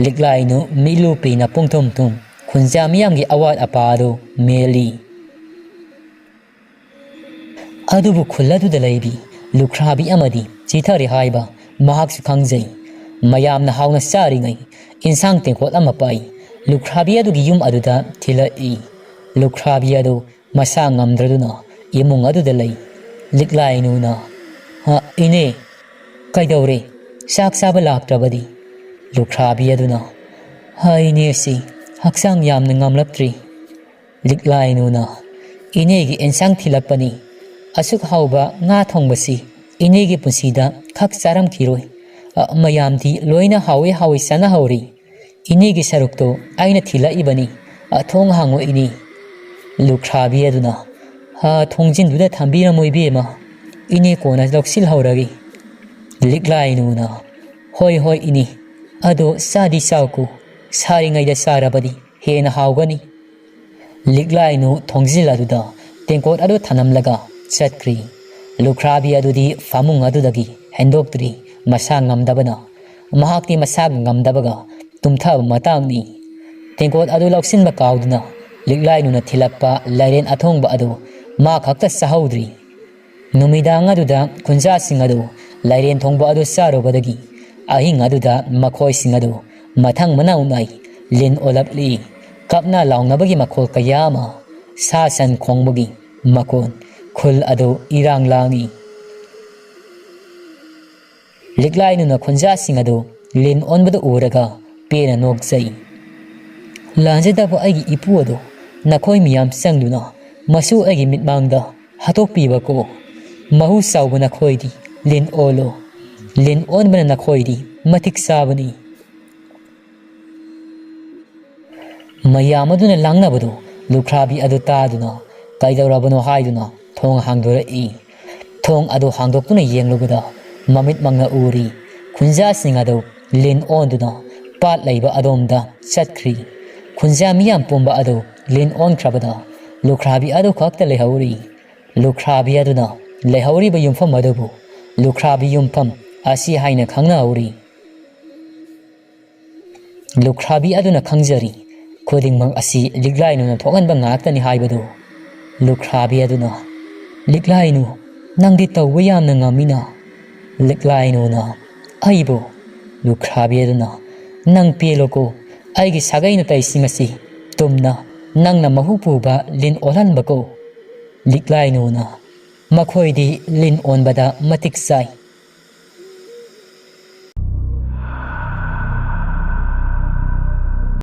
ꯂꯤꯛꯂꯥꯏꯅꯨ ꯃꯤꯠꯂꯨ ꯄꯤꯅ ꯄꯨꯡꯊꯨꯝ ꯊꯨꯝ ꯈꯨꯟꯖꯥ ꯃꯤꯌꯥꯝꯒꯤ ꯑꯋꯥꯠ ꯑꯄꯥ ꯑꯗꯨ ꯃꯦꯜꯂꯤ꯫ ꯑꯗꯨꯕꯨ ꯈꯨꯜ ꯑꯗꯨꯗ ꯂꯩꯕꯤ ꯂꯨꯈ꯭ꯔꯥꯕꯤ ꯑꯃꯗꯤ ꯆꯤꯊꯔꯤ ꯍꯥꯏꯕ ꯃꯍꯥꯛꯁꯨ ꯈꯪꯖꯩ꯫ ꯃꯌꯥꯝꯅ ꯍꯥꯎꯅ ꯆꯥꯔꯤꯉꯩ ꯏꯟꯁꯥꯡ ꯇꯦꯡꯀꯣꯠ ꯑꯃ ꯄꯥꯏ ꯂꯨꯈ꯭ꯔꯥꯕꯤ ꯑꯗꯨꯒꯤ ꯌꯨꯝ ꯑꯗꯨꯗ ꯊꯤꯜꯂꯛꯏ꯫ ꯂꯨꯈ꯭ꯔꯥꯕꯤ ꯑꯗꯨ ꯃꯁꯥ ꯉꯝꯗ꯭ꯔꯗꯨꯅ ꯏꯃꯨꯡ ꯑꯗꯨꯗ ꯂꯩ꯫ ꯂꯤꯛꯂꯥꯏꯅꯨꯅ, "ꯍ, ꯏꯅꯦ, ꯀꯩꯗꯧꯔꯦ? ꯆꯥꯛ ꯆꯥꯕ ꯂꯥꯛꯇ꯭ꯔꯕꯗꯤ?" ꯂꯨꯈ꯭ꯔꯥꯕꯤ ꯑꯗꯨꯅ, "ꯍ, ꯏꯅꯦꯁꯤ ꯍꯛꯆꯥꯡ ꯌꯥꯝꯅ ꯉꯝꯂꯛꯇ꯭ꯔꯤ꯫" ꯂꯤꯛꯂꯥꯏꯅꯨꯅ, "ꯏꯅꯦꯒꯤ ꯑꯦꯟꯁꯥꯡ ꯊꯤꯜꯂꯛꯄꯅꯤ꯫ ꯑꯁꯨꯛ ꯍꯥꯎꯕ ꯉꯥ ꯊꯣꯡꯕꯁꯤ ꯏꯅꯦꯒꯤ ꯄꯨꯟꯁꯤꯗ ꯈꯛ ꯆꯥꯔꯝꯈꯤꯔꯣꯏ꯫ ꯑ, ꯃꯌꯥꯝꯗꯤ ꯂꯣꯏꯅ ꯍꯥꯎꯏ ꯍꯥꯎꯏ ꯆꯥꯅꯍꯧꯔꯤ꯫ ꯏꯅꯦꯒꯤ ꯁꯔꯨꯛꯇꯣ ꯑꯩꯅ ꯊꯤꯜꯂꯛꯏꯕꯅꯤ꯫ ꯑ, ꯊꯣꯡ ꯍꯥꯡꯉꯣ ꯏꯅꯦ꯫" ꯂꯨꯈ꯭ꯔꯥꯕꯤ ꯑꯗꯨꯅ, "ꯍꯥ, ꯊꯣꯡꯖꯤꯟꯗꯨꯗ ꯊꯝꯕꯤꯔꯝꯃꯣ ꯏꯕꯦꯝꯃ, ꯏꯅꯦ ꯀꯣꯟꯅ ꯂꯧꯁꯤꯜꯍꯧꯔꯒꯦ꯫" ꯂꯤꯛꯂꯥꯏꯅꯨꯅ, "ꯍꯣꯏ ꯍꯣꯏ ꯏꯅꯦ, ꯑꯗꯣ ꯆꯥꯗꯤ ꯆꯥꯎꯀꯣ, ꯁꯥꯔꯤꯉꯩꯗ ꯆꯥꯔꯕꯗꯤ ꯍꯦꯟꯅ ꯍꯥꯎꯒꯅꯤ꯫" ꯂꯤꯛꯂꯥꯏꯅꯨ ꯊꯣꯡꯖꯤꯜ ꯑꯗꯨꯗ ꯇꯦꯡꯀꯣꯠ ꯑꯗꯨ ꯊꯅꯝꯂꯒ ꯆꯠꯈ꯭ꯔꯤ꯫ ꯂꯨꯈ꯭ꯔꯥꯕꯤ ꯑꯗꯨꯗꯤ ꯐꯃꯨꯡ ꯑꯗꯨꯗꯒꯤ ꯍꯦꯟꯗꯣꯛꯇ꯭ꯔꯤ꯫ ꯃꯁꯥ ꯉꯝꯗꯕꯅ, ꯃꯍꯥꯛꯇꯤ ꯃꯁꯥ ꯉꯝꯗꯕꯒ ꯇꯨꯝꯊꯕ ꯃꯇꯥꯡꯅꯤ꯫ ꯇꯦꯡꯀꯣꯠ ꯑꯗꯨ ꯂꯧꯁꯤꯟꯕ ꯀꯥꯎꯗꯨꯅ ꯂꯤꯛꯂꯥꯏꯅꯨꯅ ꯊꯤꯜꯂꯛꯄ ꯂꯥꯏꯔꯦꯟ ꯑꯊꯣꯡꯕ ꯑꯗꯨ ꯃꯥ ꯈꯛꯇ ꯆꯥꯍꯧꯗ꯭ꯔꯤ꯫ ꯅꯨꯃꯤꯗꯥꯡ ꯑꯗꯨꯗ ꯈꯨꯟꯖꯥꯁꯤꯡ ꯑꯗꯨ ꯂꯥꯏꯔꯦꯟ ꯊꯣꯡꯕ ꯑꯗꯨ ꯆꯥꯔꯨꯕꯗꯒꯤ ꯑꯍꯤꯡ ꯑꯗꯨꯗ ꯃꯈꯣꯏꯁꯤꯡ ꯑꯗꯨ ꯃꯊꯪ ꯃꯅꯥꯎ ꯅꯥꯏ ꯂꯤꯟ ꯑꯣꯜꯂꯛꯂꯤ꯫ ꯀꯞꯅ ꯂꯥꯎꯅꯕꯒꯤ ꯃꯈꯣꯜ ꯀꯌꯥ ꯑꯃ, ꯁꯥ ꯁꯟ ꯈꯣꯡꯕꯒꯤ ꯃꯈꯣꯜ, ꯈꯨꯜ ꯑꯗꯨ ꯏꯔꯥꯡ ꯂꯥꯡꯏ꯫ ꯂꯤꯛꯂꯥꯏꯅꯨꯅ ꯈꯨꯟꯖꯥꯁꯤꯡ ꯑꯗꯨ ꯂꯤꯟ ꯑꯣꯟꯕꯗꯨ ꯎꯔꯒ ꯄꯦꯟꯅ ꯅꯣꯛꯆꯩ꯫ "ꯂꯥꯟꯖꯗꯕ ꯑꯩꯒꯤ ꯏꯄꯨ ꯑꯗꯨ ꯅꯈꯣꯏ ꯃꯤꯌꯥꯝ ꯆꯪꯗꯨꯅ ꯃꯁꯨ ꯑꯩꯒꯤ ꯃꯤꯠꯃꯥꯡꯗ ꯍꯥꯠꯇꯣꯛꯄꯤꯕꯀꯣ꯫ ꯃꯍꯨ ꯆꯥꯎꯕ ꯅꯈꯣꯏꯗꯤ ꯂꯤꯟ ꯑꯣꯜꯂꯣ꯫ ꯂꯤꯟ ꯑꯣꯟꯕꯅ ꯅꯈꯣꯏꯗꯤ ꯃꯇꯤꯛ ꯆꯥꯕꯅꯤ꯫" ꯃꯌꯥꯝ ꯑꯗꯨꯅ ꯂꯥꯡꯅꯕꯗꯨ ꯂꯨꯈ꯭ꯔꯥꯕꯤ ꯑꯗꯨ ꯇꯥꯗꯨꯅ ꯀꯩꯗꯧꯔꯕꯅꯣ ꯍꯥꯏꯗꯨꯅ ꯊꯣꯡ ꯍꯥꯡꯗꯣꯔꯛꯏ꯫ ꯊꯣꯡ ꯑꯗꯨ ꯍꯥꯡꯗꯣꯛꯇꯨꯅ ꯌꯦꯡꯂꯨꯕꯗ ꯃꯃꯤꯠꯃꯛꯅ ꯎꯔꯤ꯫ ꯈꯨꯟꯖꯥꯁꯤꯡ ꯑꯗꯨ ꯂꯤꯟ ꯑꯣꯟꯗꯨꯅ ꯄꯥꯠ ꯂꯩꯕ ꯑꯗꯣꯝꯗ ꯆꯠꯈ꯭ꯔꯤ꯫ ꯈꯨꯟꯖꯥ ꯃꯤꯌꯥꯝ ꯄꯨꯝꯕ ꯑꯗꯨ ꯂꯤꯟ ꯑꯣꯟꯈ꯭ꯔꯕꯗ ꯂꯨꯈ꯭ꯔꯥꯕꯤ ꯑꯗꯨ ꯈꯛꯇ ꯂꯩꯍꯧꯔꯤ꯫ ꯂꯨꯈ꯭ꯔꯥꯕꯤ ꯑꯗꯨꯅ ꯂꯩꯍꯧꯔꯤꯕ ꯌꯨꯝꯐꯝ ꯑꯗꯨꯕꯨ ꯂꯨꯈ꯭ꯔꯥꯕꯤ ꯌꯨꯝꯐꯝ ꯑꯁꯤ ꯍꯥꯏꯅ ꯈꯪꯅꯍꯧꯔꯤ꯫ ꯂꯨꯈ꯭ꯔꯥꯕꯤ ꯑꯗꯨꯅ ꯈꯪꯖꯔꯤ, ꯈꯨꯗꯤꯡꯃꯛ ꯑꯁꯤ ꯂꯤꯛꯂꯥꯏꯅꯨꯅ ꯊꯣꯛꯍꯟꯕ ꯉꯥꯛꯇꯅꯤ ꯍꯥꯏꯕꯗꯨ꯫ ꯂꯨꯈ꯭ꯔꯥꯕꯤ ꯑꯗꯨꯅ, "ꯂꯤꯛꯂꯥꯏꯅꯨ, ꯅꯪꯗꯤ ꯇꯧꯕ ꯌꯥꯝꯅ ꯉꯝꯃꯤꯅ"꯫ ꯂꯤꯛꯂꯥꯏꯅꯨꯅ, "ꯑꯩꯕꯨ?" ꯂꯨꯈ꯭ꯔꯥꯕꯤ ꯑꯗꯨꯅ, "ꯅꯪ ꯄꯦꯜꯂꯣꯀꯣ, ꯑꯩꯒꯤ ꯁꯥꯒꯩ ꯅꯥꯇꯩꯁꯤꯡ ꯑꯁꯤ ꯇꯨꯝꯅ ꯅꯪꯅ ꯃꯍꯨ ꯄꯨꯕ ꯂꯤꯟ ꯑꯣꯜꯍꯟꯕꯀꯣ"꯫ ꯂꯤꯛꯂꯥꯏꯅꯨꯅ, "ꯃꯈꯣꯏꯗꯤ ꯂꯤꯟ ꯑꯣꯟꯕꯗ ꯃꯇꯤꯛ ꯆꯥꯏ,